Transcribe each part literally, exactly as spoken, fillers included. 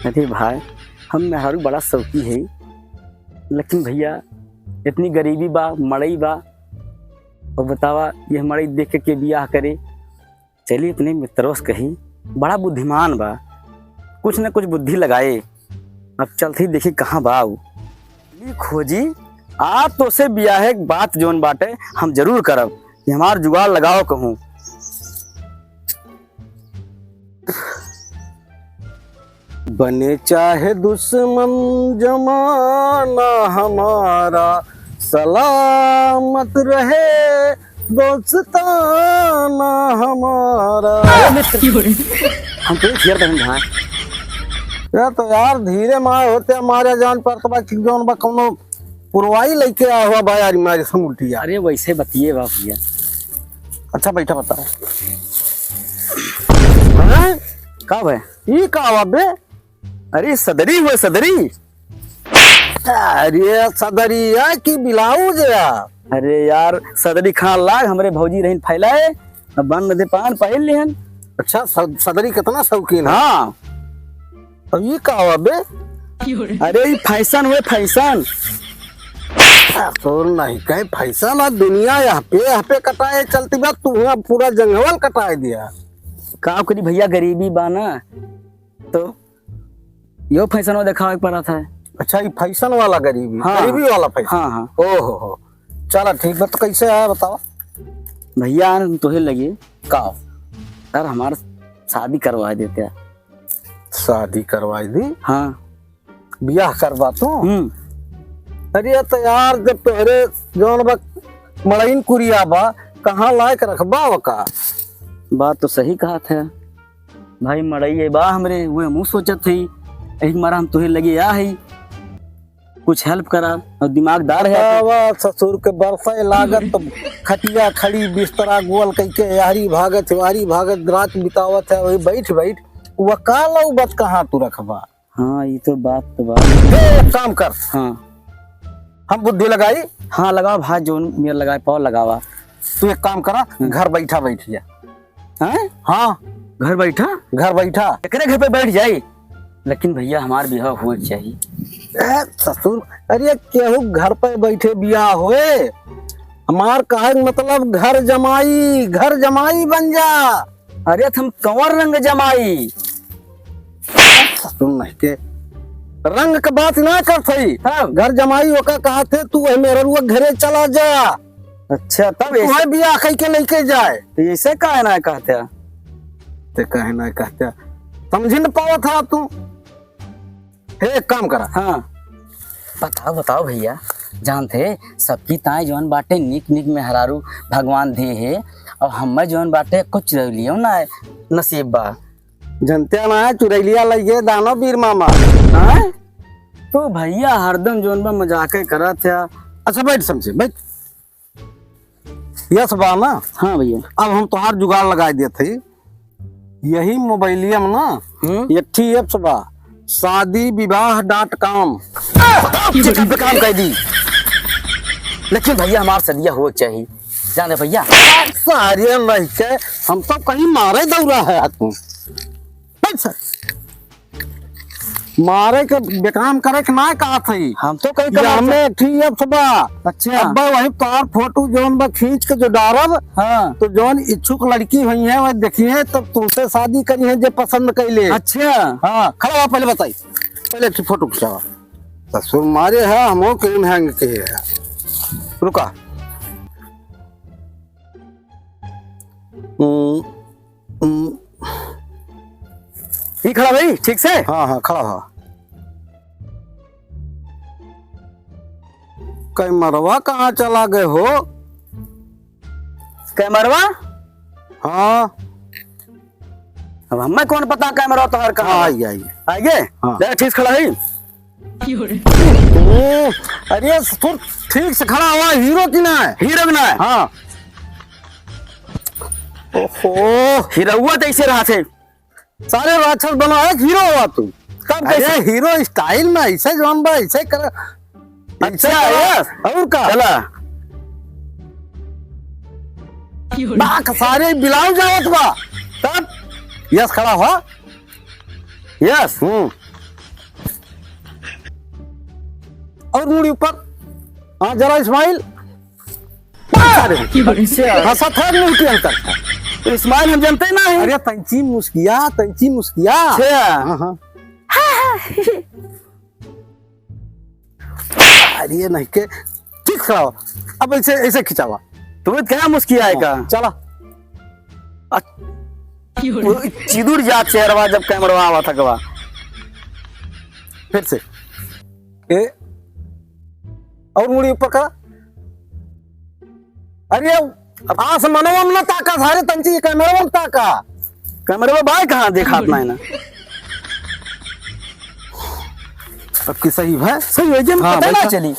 अरे भाई, हम मेहरारू बड़ा शौकी है, लेकिन भैया, इतनी गरीबी बा, मड़ई बा, और बतावा, ये मड़ई देख के बियाह करे? चली अपने मित्रवा से कही, बड़ा बुद्धिमान बा, कुछ न कुछ बुद्धि लगाए। अब चलत ही देखी कहाँ बा उ। चली खोजी, आ तोसे बियाहे के बात जौन बाटे हम जरूर करब, ये हमार जुगाड़ लगाओ कहूँ। बने चाहे दुश्मन जमाना हमारा, सलामत रहे दोस्ताना हमारा। अरे मित्र, हम तो घेर देहन भाई। या तो यार धीरे मार होते हमारे जान पर तो बाकी जौन बा कौनो पुरवाई लेके आया हुआ भाई यार मारी समुल्टी यार। अरे वैसे बतिए बा भैया। अच्छा बैठा बताओ। हैं? का भाई? ई का हुआ बे? अरे सदरी हुआ सदरी। अरे सदरी या कि ब्लाउज या? अरे यार सदरी खान लाग हमरे भौजी रहीन फैलाए, अब बन दे पान पहिर लिहन। अच्छा स-, सदरी कितना शौकीन है? हाँ। अब ये का हुआ बे? अरे ये फैशन हुए फैशन। तोर नहीं कहे फैशन है दुनिया यहाँ पे, यहाँ पे कटाए चलती बा, तू यहाँ पूरा जंगल कटाए दिया। का करी भैया गरीबी बा ना तो यो फैशन वो देखावे के पड़ा था। अच्छा, ये फैशन वाला गरीबी, हाँ। गरीबी वाला फैशन। हाँ, हाँ। ओहो हो, चला ठीक बा, तो कैसे है बताओ? भैया, हम तोहे लगे का? यार, हमार शादी करवा देते। शादी करवाई दी? हाँ। बियाह करवा तू? हम्म। अरे, तो यार, जब तोहरे जौन बा मड़इन कुरिया बा, कहाँ लायक रखबा ओका? बात तो सही कहा था। भाई मड़ई बा हमरे, उहे हमहू सोचत हई, यही मारा हम तोहे लगे आ हई, कुछ help करा, और दिमागदार है। बतावा ससुर के बरसे लागत तो खटिया खड़ी बिस्तरा गोल कइके यारी भागत, वारी भागत रात बितावत है, वही बैठ बैठ। वो का लौबत कहाँ तू रखबा? हाँ, ये तो बात तो बा। ए, एक काम कर। हाँ। हम बुद्धि लगाई। हाँ, लगावा भाई, जौन मेर लगाए पाओ लगावा। तू एक काम करा, हम्म। घर बैठा बैठ जा। हैं? हाँ। घर बैठा? घर बैठा। एकरे घर पे बैठ जाई। लेकिन भैया, हमार बियाह होए के चाही। ए, ससुर, अरे केहू घर पे बैठे बियाह होए? हमार कहे के मतलब घर जमाई, घर जमाई बन जा। अरे, त हम कौन रंग जमाई? सुन नहीं के, रंग के बात ना करत हई। हाँ। घर जमाई ओका कहत है, तू वही मेहररुआ के घरे चला जा। अच्छा, तब तू ऐसे है बियाह कई के लेके जाए। तो ऐसे काहे ना कहत है? ते काहे ना कहत है? समझ न पावत है तू। हे, एक काम करा। हाँ। बताओ, बताओ भैया, जानते, सबकी ताई जौन बाटे निक निक मेहरारू भगवान दे है, और हमें जौन बाटे कुछ चुरैलियो ना है, नसीब बा। जनते ना है, चुरैलिया लइए दानो बीर मामा। हाँ? तो भैया हरदम जौन बा मजाके करत है। अच्छा बैठ समझे, बैठ। यस बा ना? हाँ भैया। अब हम तोहार जुगाड़ लगाए देत हई। यही मोबाइलिया में ना, हम्म। एक ठी apps बा, शादी विवाह dot com। चिकन पे काम कर दी। लेकिन भैया, हमार सदिया हो चाहिए, जाने भैया। सारे नहीं के, हम तो कहीं मारे दौरा है तू। बैठ सर। मारे के बेकाम करे के ना कहत हई। हम तो कहीं ये करत हमें एक ठी apps बा। अच्छा। अब वही तोहार फोटो जौन बा खींच के जो डारब, हाँ। तो जौन इच्छुक लड़की हुई है, वह देखी है, तब तुमसे शादी करी है, जे पसंद कैले। अच्छा। हाँ, खड़ा हुआ, पहले बताई, पहले एक ठी फोटो खिंचावा। ससुर मारे है, हमो के हैंग के है। रुका। हम्म, हम्म। ई खड़ा भाई, ठीक से? हाँ, हाँ, खड़ा हो। कैमरवा कहाँ चला गए हो? कैमरवा? हाँ। अब हमें कौन पता कैमरवा तोहर कहाँ हाँ, बा? आई, आई। आइए? हाँ। देख, ठीक से खड़ा है। हम्म, अरे तू ठीक से खड़ा हुआ, हीरो की ना है? हीरो की ना है? हाँ। ओहो। हीरोवा तो ऐसे रहा थे। सारे राक्षस बना है, हीरो हुआ तू। तब अरे कैसे? हीरो style में ऐसे जौन बा, ऐसे कर। अच्छा, ऐसे करा। ये? और का? चला। बा, सारे बिलाव जावत बा। तब यस खड़ा हो। यस। हम्म। और मुड़ी ऊपर। हाँ, जरा स्माइल। अरे, अच्छा। हंसा था, मुंह के अंदर। तो स्माइल हम जानते ना है। अरे, तंची मुस्किया, तंची मुस्किया। अच्छा। हाँ, हाँ। अरे, नहीं के, ठीक खड़ा हो। अब ऐसे, ऐसे खिंचावा। तुम्हें क्या मुस्किया है का? चला। अ-, वो चिदुर जा चेहरवा जब कैमरवा आवा थकवा। फिर से। ए, और मुड़ी ऊपर करा। अरे, अब आसमानवा में ना ताका, सारे तंची के कैमरवा में ताका। कैमरवा भाई कहाँ देखात ना है ना? अब की सही है? सही है, जे हम हाँ, पता ना बैठा। चली।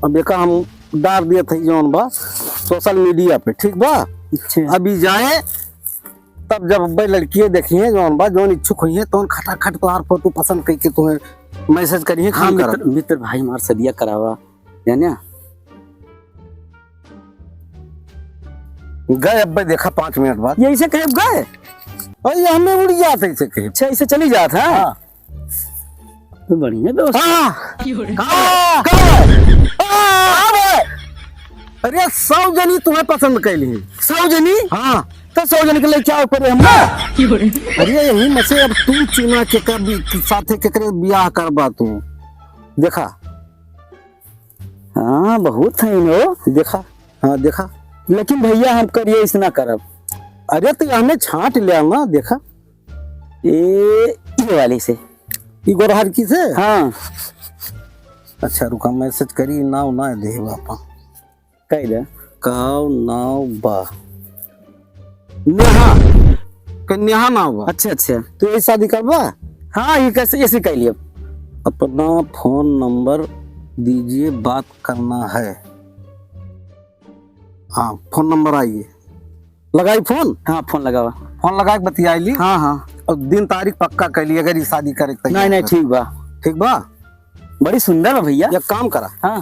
अब एका हम डार दिया था जौन बा सोशल मीडिया पे, ठीक बा? अच्छा। अभी जाए, तब जब अब्बे लड़किए देखिए जौन बा, जौन इच्छुक होइए, तौन खटाखट तोहार फोटो पसंद करके तुम्हें मैसेज करिए, हाँ, फोन करब। मित्र, मित्र भाई हमार सदिया करावा, जाने? गए अब्बे, देखा पाँच मिनट बाद। ये ऐसे कहे गए? अरे, ये हमें उड़ जाते ऐसे कहे। अच्छा, ऐसे चली जात है? हाँ। तो बढ़िया दोस्त। हाँ। हाँ। हाँ। अरे, सौ जनी तुम्हें पसंद कैली है। सौ जनी? हाँ। तो सौ जनी के लिए क्या ऊपर है हम? अरे, यही में से अब तू चुना के कर भी, साथे के करे बियाह करबा तू। देखा। हाँ, बहुत है इनो। देखा, हाँ, देखा। लेकिन भैया, हम करिए इस ना करब। अरे, तो हमें छांट लिया ना, देखा। ए, ये वाली से। ई गोरहर की से? हाँ। अच्छा, रुका, मैसेज करी, नाव ना दे बापा। कह दे। काव नाव बा? नेहा। के नेहा नाव बा? अच्छा, अच्छा। तो यही शादी करबा? हाँ, ये कैसे, ऐसे कह लिया। अपना फोन नंबर दीजिए, बात करना है। हाँ, फोन नंबर आइए। लगाई फोन? हाँ, फोन लगावा। फोन लगा के बतियाई ली। हाँ, हाँ। और दिन तारीख पक्का कर ली, अगर ये शादी करे के तैयार नहीं, नहीं, है। ठीक बा। ठीक बा? बड़ी सुंदर बा भैया। एक काम करा। हाँ।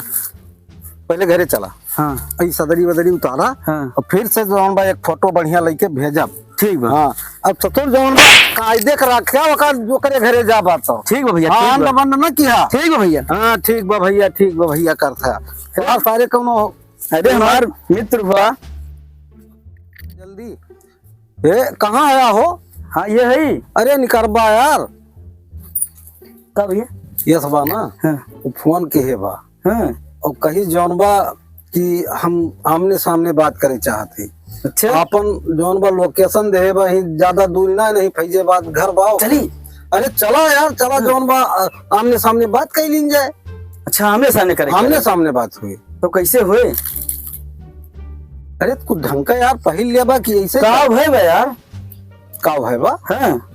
पहले घरे चला। हाँ। ई सदरी वदरी उतारा। हाँ। और फिर से जौन बा एक फोटो बढ़िया लेके भेजब। ठीक बा। हाँ। अब ससुर जौन बा कायदे के रखे, ओकर, ओकरे घरे जा बात हो। ठीक बा भैया, हाँ, ठीक बा। अंड बंड न किया। ठीक बा भैया। हाँ, ठीक बा भैया, ठीक बा भैया, करता। यार, सारे कौनो अरे, हमार मित्र हुआ। जल्दी। ए, कहाँ आया हो? हाँ, ये है। अरे, निकरबा यार। का भैया? यस बा ना? हाँ। वो फोन के है बा। हाँ। और कही जौन बा कि हम आमने सामने बात करे चाहत ही। अच्छा। आपन जौन बा लोकेशन देहे बा, ही ज्यादा दूर ना, नहीं फैजाबाद घर बा। चली। अरे, चला यार, चला, हाँ। जौन बा, आ, आमने सामने बात कर लीन जाए। अच्छा, आमने सामने करे आमने करे। सामने बात हुई। तो कैसे हुए? अरे, कुछ ढंग का यार, पहिल लिया बा कि ऐसे का का? भय बा यार? का भय बा? हाँ।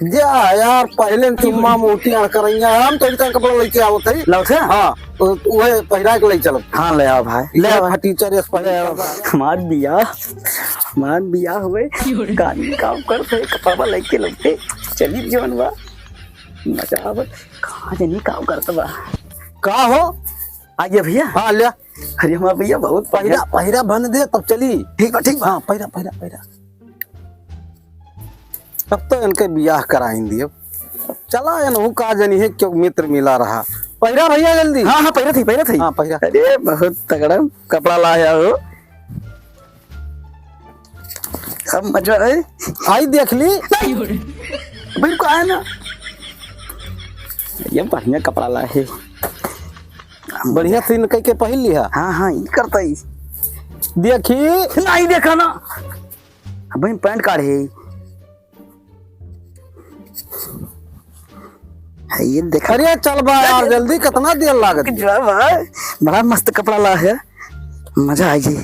जा यार, पहले न चुम्मा मोटी अड़करैया, हम तो इनका कपड़ा लेके आवत है। लाओ थे? हाँ, तो वह पहिरा के ले चलो। हाँ, ले आओ भाई, ले आओ भाई। फटीचर, यस, ले आओ। हमार बियाह, हमार बियाह हुए, गाड़ी काम करते, कपड़ा लेके लौटे, चली जौन बा, मजा आवत, कहाँ जानी काम करत बा। का हो? आ गया भैया? हाँ, ले। अरे हमार भैया बहुत पहिरा, बढ़िया। पहिरा बन दे, तब चली। ठीक बा, ठीक बा। हाँ, पहिरा, पहिरा, पहिरा। अब तो इनके बियाह कराइन दियो। चला, इनहू का जनी है, क्यों मित्र मिला रहा। पहिरा भैया जल्दी। हाँ, हाँ, पहिरा थी, पहिरा थी। हाँ, पहिरा। अरे, बहुत तगड़ा कपड़ा लाया हो। अब मजा है। आई देख ली। नहीं हो रे। बिल्कुल आया ना। ये बढ़िया कपड़ा लाए है। बढ़िया सीन कई के पहिन लिहा। हाँ, हाँ, ई करता ही। देखी। नहीं देखा ना। अब पैंट काढ़े। है, ये देखा। अरे चल बा यार, जल्दी, कितना देर लागत है? जो है भाई, बड़ा मस्त कपड़ा ला है, मजा आ गई।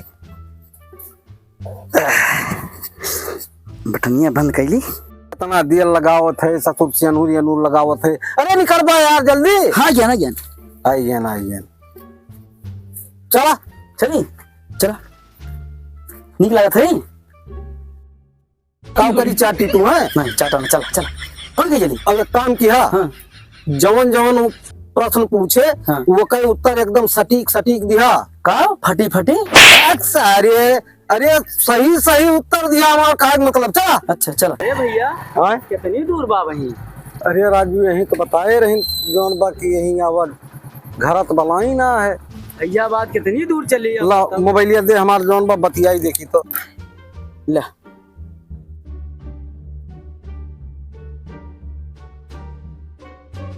बटनिया बंद कैली। कितना देर लगावत है, ससुर से अनूर, अनूर लगावत है। अरे निकर बा यार, जल्दी। हाँ, ज्ञान, ज्ञान। आई ज्ञान, आई ज्ञान। चला। चली, चला। नीक लागत है? काम करी चाटी तू, हैं? नहीं, चाटा ना, चला, चला। कौन के चली? अब एक काम किया। हाँ। जवन जवन वो प्रश्न पूछे, हाँ। वो कई उत्तर एकदम सटीक, सटीक दिया। का? फटी, फटी? अरे सारे, अरे सही सही उत्तर दिया हमार, काहे के मतलब, चला। अच्छा, चला। अरे भैया, हाँ? कितनी दूर बा वहीं? अरे राजू, यहीं तो बताए रही जौन बा कि यहीं आवा, घर तो बलाई ना है। भैया, बात कितनी दूर चली है? ला, मोबाइलिया दे हमार, जौन बा बतियाई देखी तो। ले।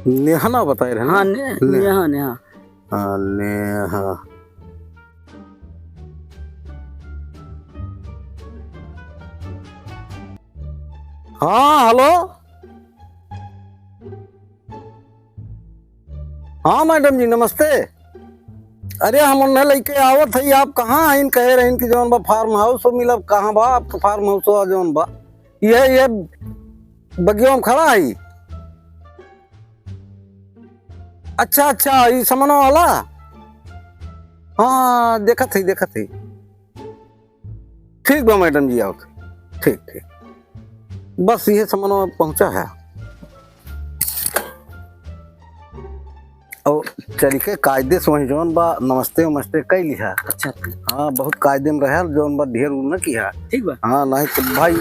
नेहा ना बताए रहे ना? हाँ, ने-, ले। नेहा, नेहा। हाँ, नेहा। हाँ, हेलो। हाँ मैडम जी, नमस्ते। अरे, हम उन्हें लेके आवत हई, आप कहाँ हईन? कहे रहीन कि जौन बा फार्म हाउस हो मिलब, कहाँ बा आपका फार्म हाउस हो जौन बा? ये, ये बगिया में खड़ा है। अच्छा, अच्छा, ई समनवा वाला? हाँ, देखत हई, देखत हई। ठीक बा मैडम जी, आओ। ठीक, ठीक। बस ये समनवा पहुँचा है। और चल के कायदे से वहीं जौन बा नमस्ते वमस्ते कई लिहा। अच्छा। हाँ, बहुत कायदे में रहा, जौन बा ढेर उ न किहा। ठीक बा। हाँ, नहीं तो भाई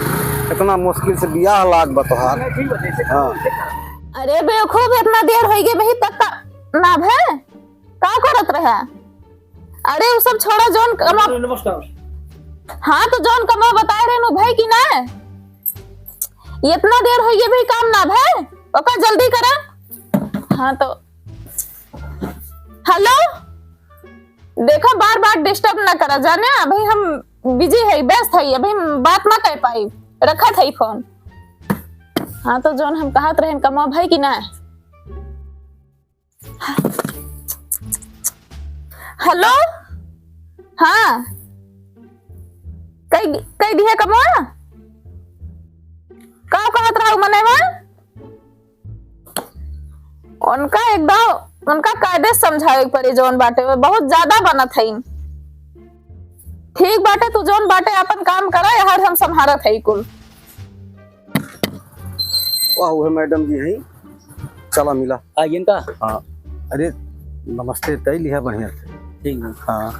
इतना मुश्किल से बियाह लाग बा तोहार। नहीं, ठीक बा, जैसे हाँ। अरे बेवकूफ, इतना देर होइ गए, वही तक का ना भे? का करत रहा? अरे उ सब छोड़ा, जौन कमा नमस्कार। हाँ, तो जौन कमा बताए रहे नु भाई कि ना? इतना देर होइ गए, भी काम ना भे? ओका जल्दी करा। हाँ तो हेलो, देखा, बार बार डिस्टर्ब ना करा, जाने? अभी हम बिजी है, व्यस्त है, अभी हम बात ना कर पाई, रखत है फोन। हाँ, तो जौन हम कहत रहे, कमवा भई कि ना? हेलो, हाँ, कई, कई दिहे कमवा? का कहत रहा मनवा? उनका एकदम, उनका कायदे से समझावे के पड़ी, जौन बाटे में बहुत ज्यादा बनत है। ठीक बाटे, तू जौन बाटे अपन काम करा, यहाँ हम संभारत है कुल। वाह, वह मैडम जी है, चला मिला। आ, इनका? हाँ, अरे नमस्ते, तय लिहा बढ़िया से। ठीक है। हाँ,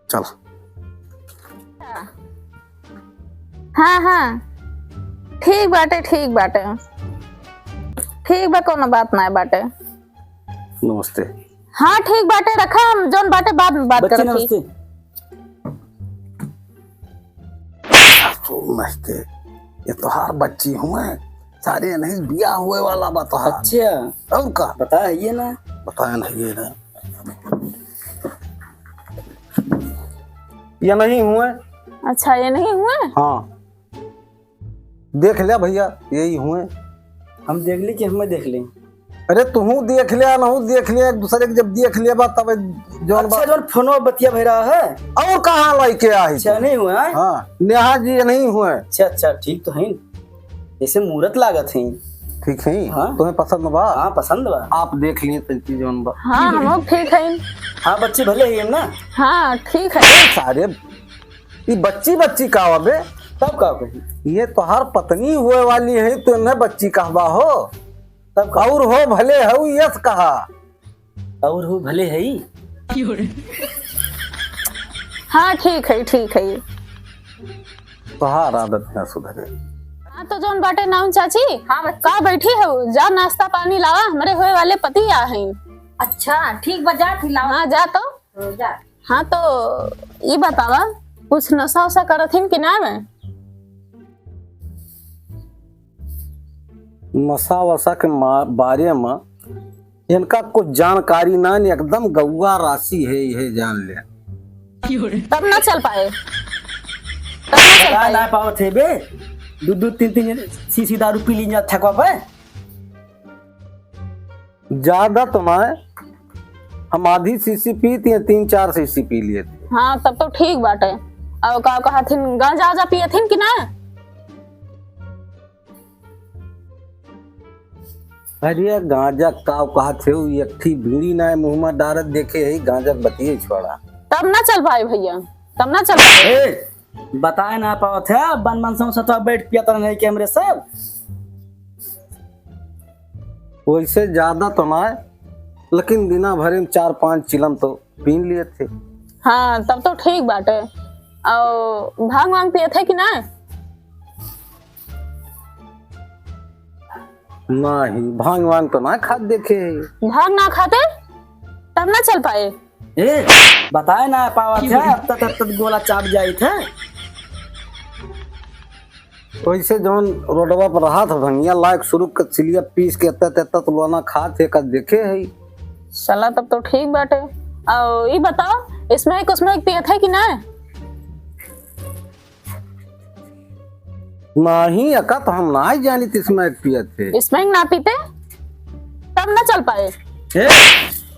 चला। हाँ, हाँ, ठीक बाटे, ठीक बाटे, ठीक बा, कोनो बात ना बाटे। नमस्ते। हाँ, ठीक बाटे, रखा, हम जौन बाटे बाद में बात बच्ची, करत ही। नमस्ते। तो नमस्ते, ये तोहार बच्ची हुए, सारे नहीं बियाह हुए वाला बा तोहार। अच्छा। और का? बताया है ये ना। बताया नहीं ये ना। ये नहीं हुए। अच्छा, ये नहीं हुए? हाँ। देख लिया भैया, यही हुए। हम देख ली कि हमें देख ली। अरे तुहू देख लिया, नहू देख लिया, एक दूसरे के जब देख लिया बा तब जौन अच्छा, बा जौन फोनो बतिया भई रहा है। और कहाँ लइके आई अच्छा, तू? नहीं हुए, हैं? हाँ, नेहा जी नहीं हुए। अच्छा, अच्छा, ठीक तो है। जैसे मूरत लागत है। ठीक है? हाँ। तुम्हें पसंद बा? हाँ, पसंद बा। आप देख लिए तनकी जौन बा। हाँ, हम लोग ठीक है। हाँ, बच्ची भले ही है ना? हाँ, ठीक है। ए, सारे, ई बच्ची, बच्ची का बा बे? तब का कही? ये तोहार पत्नी हुए वाली है, तो इन्हें बच्ची कहबा हो? तब का? और हो भले हऊ, यस कहा। और हो भले है। हाँ, ठीक है, ठीक है। तोहार आदत ना सुधरे। हाँ, तो जौन बाटे नाउन चाची, हाँ, बच्ची। का बैठी हो? जा नाश्ता पानी लावा, हमरे होए वाले पति आ हैं। अच्छा, ठीक बा, जा खिलाओ। हाँ, जा तो। हाँ, तो ई बतावा, कुछ नशा वशा करत हिन कि ना में? नशा वशा के मा-, बारे में इनका कुछ जानकारी ना, नहीं, एकदम गौआ राशि है, यह जान ले। तब ना चल पाए, तब ना चल बता पाए। ना पावत है बे, दो दो तीन तीन शीशी दारू पी लीन जात थकवा पे। ज्यादा तो ना, हम आधी शीशी पीत हैं, तीन चार शीशी पी लिए थे। हाँ, तब तो ठीक बाटे। और का कहथिन, गांजा वाजा पियथिन कि ना? अरे गांजा का कहत है, एक ठी बीड़ी ना मुंह में डारत देखे है, गांजा बतिये छोड़ा। तब ना चल पाए भैया, तब ना चल पाए। ए, बताए ना पावत है, बन मन से सतवा बैठ पियत रहे कैमरे सब। वैसे ज्यादा तो ना, लेकिन दिना भरे में चार पांच चिलम तो पीन लिए थे। हाँ, तब तो ठीक बाटे। और भांग वांग पियत है कि ना? नहीं, भांग वांग तो ना खात देखे है। भांग ना खाते, तब ना चल पाए। ए, बताए ना पावत है, अब तक, अब तक गोला चाप जाइत है। वैसे जौन रोडवा पर रहा था भंगिया लायक शुरू के सिलिया पीस के एत्ता तेत्ता तो लोना खात है, कद देखे है। चला, तब तो ठीक बाटे। और ई बताओ, स्मैक, स्मैक पियत है कि ना? नहीं, अका तो हम ना जानी त स्मैक पियत है। स्मैक ना पीते, तब ना चल पाए। ए,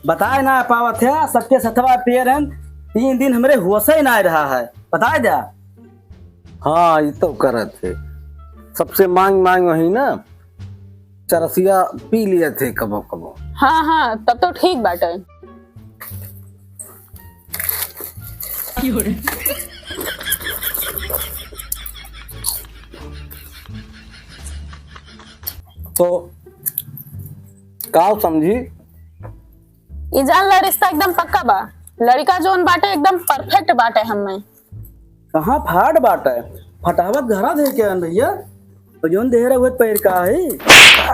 बताए ना पावत है, सबके सथवा पिए रहन, तीन दिन हमरे होश ही ना रहा है, बताए जा। हाँ, ई तो करत है, सबसे मांग मांग वही ना चरसिया पी लियत है कबो कबो। हाँ, हाँ, तब तो ठीक बाटे। तो का समझी? ई जान ला, रिश्ता एकदम पक्का बा। लड़का जोन बाटे एकदम perfect बाटे हम्मे। कहाँ फाट बाटे? फटावत घरा धइ के आन भैया। तो जोन देह रहे उहे पैर का है?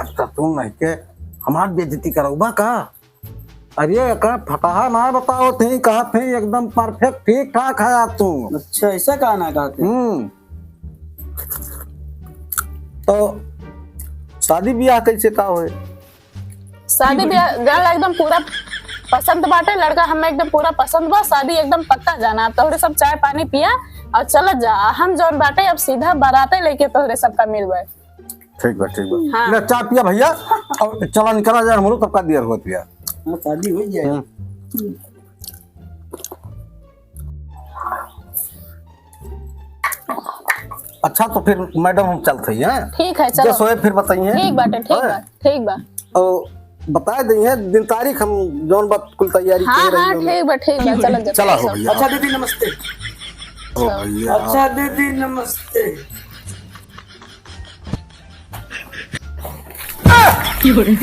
तो तू नहीं के हमार बेइज्जती करउबा का? अरे एका फटाहा ना बतावत है, कहा थे एकदम perfect ठीक ठाक है आज तू। अच्छा, ऐसा का ना कहते? हम्म। तो शादी ब्याह कैसे का होए? शादी ब्याह, girl एकदम पूरा पसंद बाटे, लड़का हमें एकदम पूरा पसंद बा, शादी एकदम पक्का जाना। अब तोहरे सब चाय पानी पिया और चलत जा, हम जौन बाटे अब सीधा बाराते लेके तोहरे सबका मिलबे। ठीक बा, ठीक बा। हाँ। ले चाय पिया भैया, और चला निकला जाए, हमरो सबका देर होत बिया। हाँ, शादी हो जाए। हम्म। अच्छा, तो फिर मैडम हम चलत हई, हैं? ठीक है, चलो। जैसे होए फिर बताइए। ठीक बाटे, ठीक हैं? बा, ठीक बा। और बताए दइहे दिन तारीख, हम जौन बात कुल तैयारी हाँ, के रही हाँ, हमें। ठीक बा, ठीक बा, चलो, चलो, चला हो सब। भैया। अच्छा दीदी नमस्ते। ओ भैया। अच्छा दीदी नमस्ते। अरे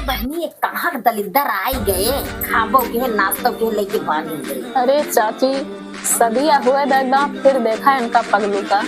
बहनी, ये कहाँ के दलिद्दर आई गए, खाबो के, नाश्तो के लेके बानी गए। अरे चाची, सदिया हुए द एकदम, फिर देखा इनका पगलू का।